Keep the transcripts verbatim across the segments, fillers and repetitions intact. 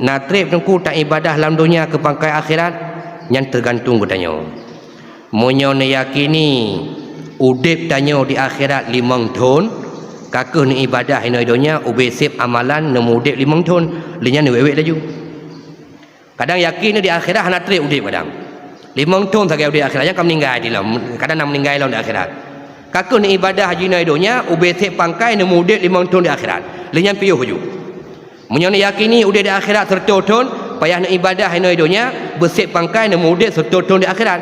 Na treb Teungku taibadah lam donya keu pangkai akhirat, nyan teugantung geutanyoe. Meunyoe neuyakini udeb tanyoe di akhirat limong thon, ka kheueh neuibadah inoe donya ubé seb amalan neumeu-udeb limong thon, lheueh nyan neuwék-wék laju. Kadang yakin di akhirat hana treb udeb kadang. Limong thon sagai udeb akhirat, nyan ka meuninggai dilom, kadang na meuninggai lom di akhirat. Ka kheueh neuibadah jinoe donya ubé seb pangkai neumeu-udeb limong thon di akhirat, lheueh nyan piôh laju. Meunyoe neuyakini udeb di akhirat sireutoh thon, payah neuibadah inoe donya, beuseb pangkai neumeu-udeb sireutoh thon di akhirat.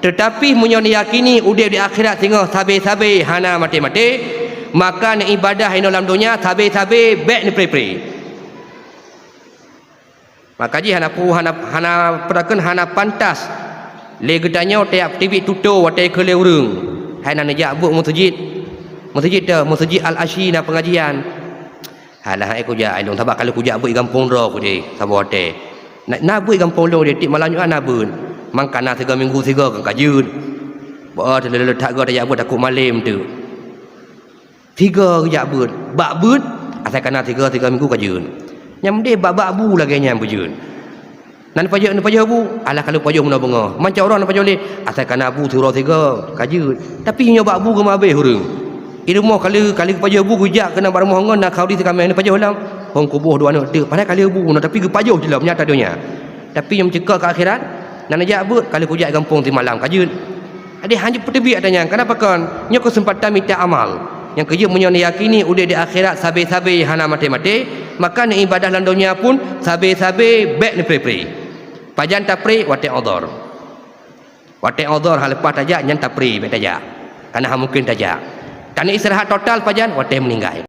Teutapi meunyoe neuyakini udeb di akhirat singoh sabe-sabe hana maté-maté, maka neuibadah inoe lam donya sabe-sabe bék neupré-pré. Maka jih hana pu-, hana, hana peue takheun, hana pantas lé geutanyoe tajak peuteubiet tutoe watée keu lé ureuëng. Hai na neujak beuet meuseujid. Meuseujid teuh, Meuseujid Al-Asyi na peungajian. Alah, hai kujak ilong, sabab ka lheueh kujak beuet gampông droe kudeh saboh watée. Na, na beuet gampông lôn deh, tieb malam Jumat na beuet. Mangkana sigoe minggu sigoe ka jeuet. Bah, teuleuleutat goe tajak beuet takot malem teuk. Sigoe geujak beuet, bak beuet, asai kana sigoe, sigoe minggu ka jeuet. Nyang meudeh bak-bak bu lagée nyan beujeuet. Na neupajoh, neupajoh bu, alah ka lheueh pajoh meunoe beungoh. Mancok uroe neupajoh lé, asai kana bu siuroe sigoe, ka jeuet. Tapi nyoe bak bu geumeuhabéh ureuëng. I rumoh ka lheueh, ka lheueh geupajoh bu geujak keunan bak rumoh ngon na khauri sikamé neupajoh lom. Hong kuboh dua aneuk teuk, padahai ka lheueh bu nyoe, tapi geupajoh jilom nyata donya. Tapi nyang meuceuka keu akhirat, na neujak beuet, ka lheueh kujak gampông simalam ka jeuet. Adak hana peuteubiet ata nyan, kenapa kon? Nyoe keuseumpatan mita amal. Nyang keujeuet meunyoe neuyakini udeb di akhirat sabe-sabe hana maté-maté, maka neuibadah lam donya pun sabe-sabe bék neupré-pré. Pajan tapré watée udhur. Watée udhur hana leupah tajak nyan tapré bék tajak. Kana hana mungken tajak. Tanyoe istirahat total pajan watée meuninggai.